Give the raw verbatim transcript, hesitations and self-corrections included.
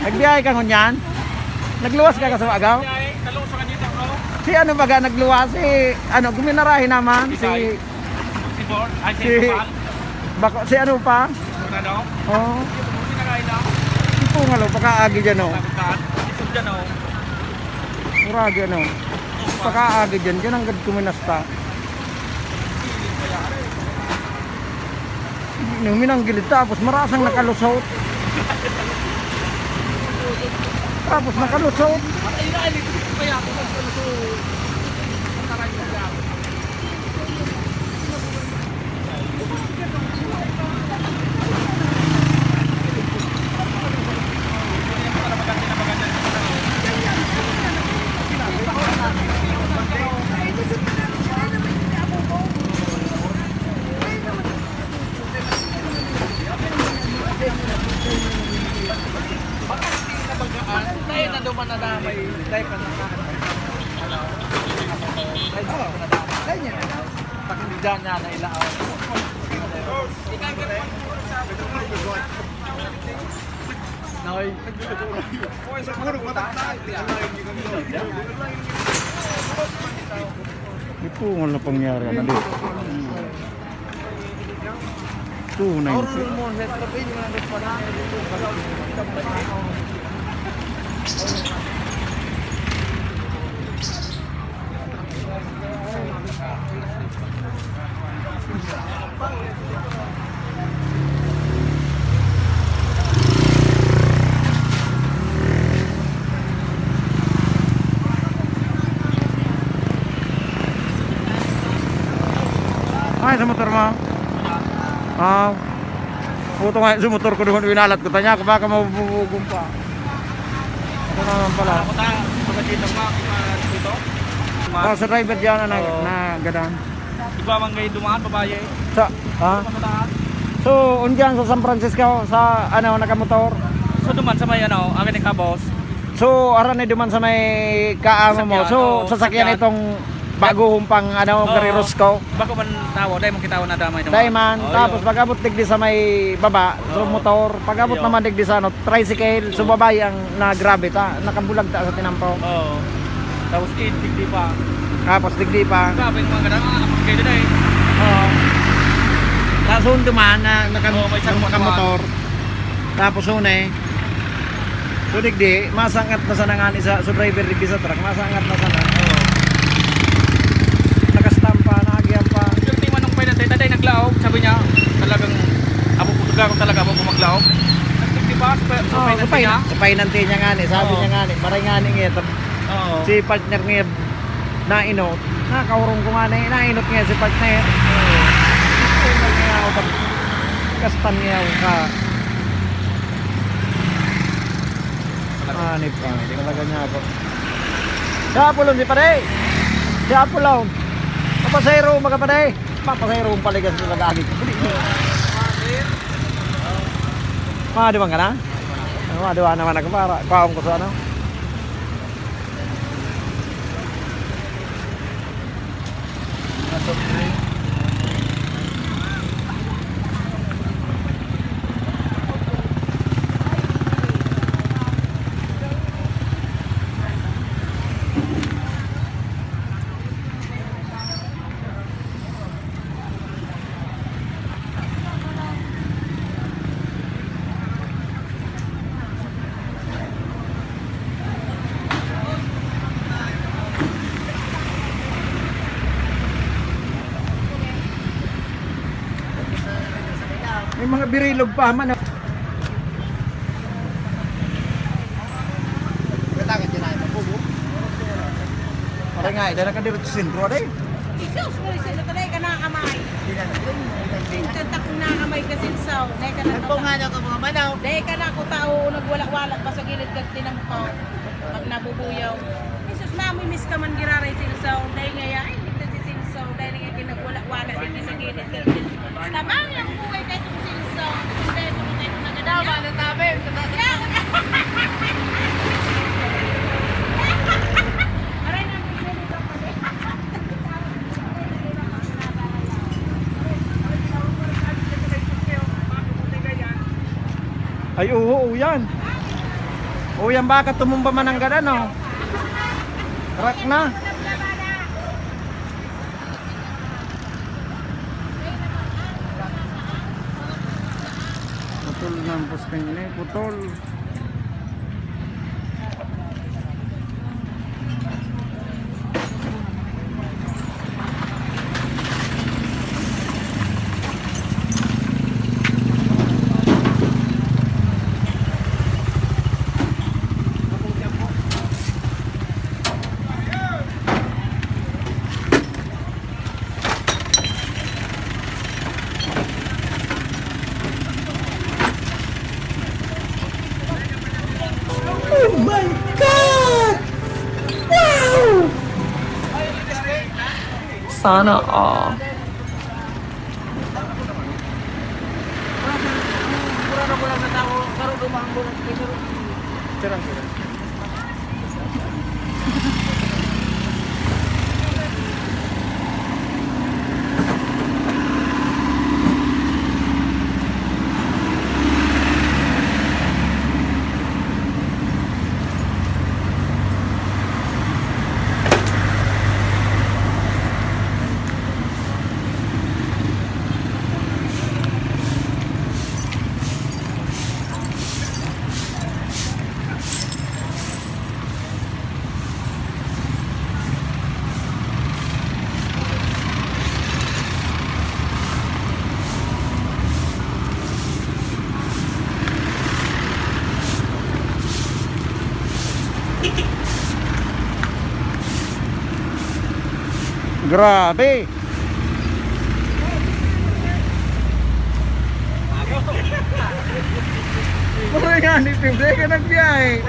Nagbiyahe ka ngunyan? Nagluwas ka, ka sa Agaw? Biyahe, talo sa kanina, bro. Si ano baga nagluwas? Si ano, guminarahe naman? Si Ay. Si Bor, ay, si Si Bor. Bako, si ano pa? Ano? Oo. Hindi na kain na. Ito nga, lo, pakaagi dyan, oh. Sagutan. Isog dyan, oh. Murag, ano. Pakaagi dyan, dyan ang gad kuminasta. Inom, minanggilid, tapos marasang nakalusot. Tapos nakalusot. Dahil na duman na damay, dahil pa na. Dahil na duman na damay. Dahil niya na. Pakinggan niya na ilaw. Noy. Ito nga na pangyari na dito. Tunay. Ay, sa motor mo? Ah. Puto nga, sa motor ko doon, winalat ko. Tanya ko, baka mabubugong pa. Ito naman pala. Ako ta, pagkatitang mo, dito. Ah, sa driver dyan na, Oo. na gadan. Iba man kayo dumaan, babae. Sa, ha? Sa taas. So, undiyan sa San Francisco, sa, ano, nakamotor? So, duman sa may, ano, akin ni Kabos. So, aran ni duman sa may kaamo mo. Sasakyan, So, oo, sasakyan sasakyan. itong bago humpang, ano, Oo. gari Rosco. Bako man tawo, dai man kita na damay naman. Dai man, Oo, tapos yun. pag-abot digdi sa may baba, so Oo. motor, pag-abot Iyo. naman digdi sa ano, tricycle, so babae ang nagrabe ta, nakabulag ta sa tinampaw. Oo. Tapos eight, digdi pa. Tapos digdi pa. Grabe yung mga ganun, ah, kayo na eh. Oo. Tapos huwag dumaan na naka-, Oo, may sarong nakamotor. Tapos una eh. So, digdi, masangat na sana ngani sa, so driver digdi sa truck, masangat na sana. Oo. Nakastampa, naagihan pa. Yung tingin manong finance, eh, tatay naglaog, sabi niya, talagang, abo po, talaga, abo po maglaog. Nagtigdi ba? Sa, sa Oo, finance sa niya? Finance, sa finance niya ngani, sabi Oo. niya ngani, maray ngani ngayon, tap-, Oo. si partner ngayon, nainot, nakaurong ko ngani, nainot ngayon si partner. Oo. Ito yung naging ako, tap-, kastan niya ako ka. Ani pa, talaga niya ako. Si Apolon, si pare. Si Apolon. Papasayro, mga pare. Papasayro, ang paligas sa lagagi. Mga diwan ka na? Mga diwan naman ako para. Paong ko sa ano? May mga birilog pa man. Katangit yan ay mapugo. Pare nga, dala ka dito sa sentro, aday. Jesus, Marisol, natanay ka na, amay. Hindi na, hindi na, hindi na. Ang kanta kong naamay ka, Sinsaw. Dahil ka na Nagpunga na ako, mga manaw. Dahil ka na ako tao, nagwala-wala pa sa gilid kag tinampal. Pag nabubuyaw, Jesus, mami, miss ka man giraray, Silsaw. Dahil nga yan, ay, ito si Silsaw. Dahil nga kinagwala-wala, dito sa gilid, gilid. Tabang yung buhay kay itong Silsaw. Hindi, ito, ito, ito, ito, ito. Daw, ano tabi? Yan. Aray, nang pinili ka pa rin. Ay, oo, oo yan. Oo yan, baka tumumba man ang gada, no? Crack na. Putol na ang posting ini, putol. Oh my God! Wow! Sana all. Grabe! Puro nga ni Tibre ka nagbiyahe.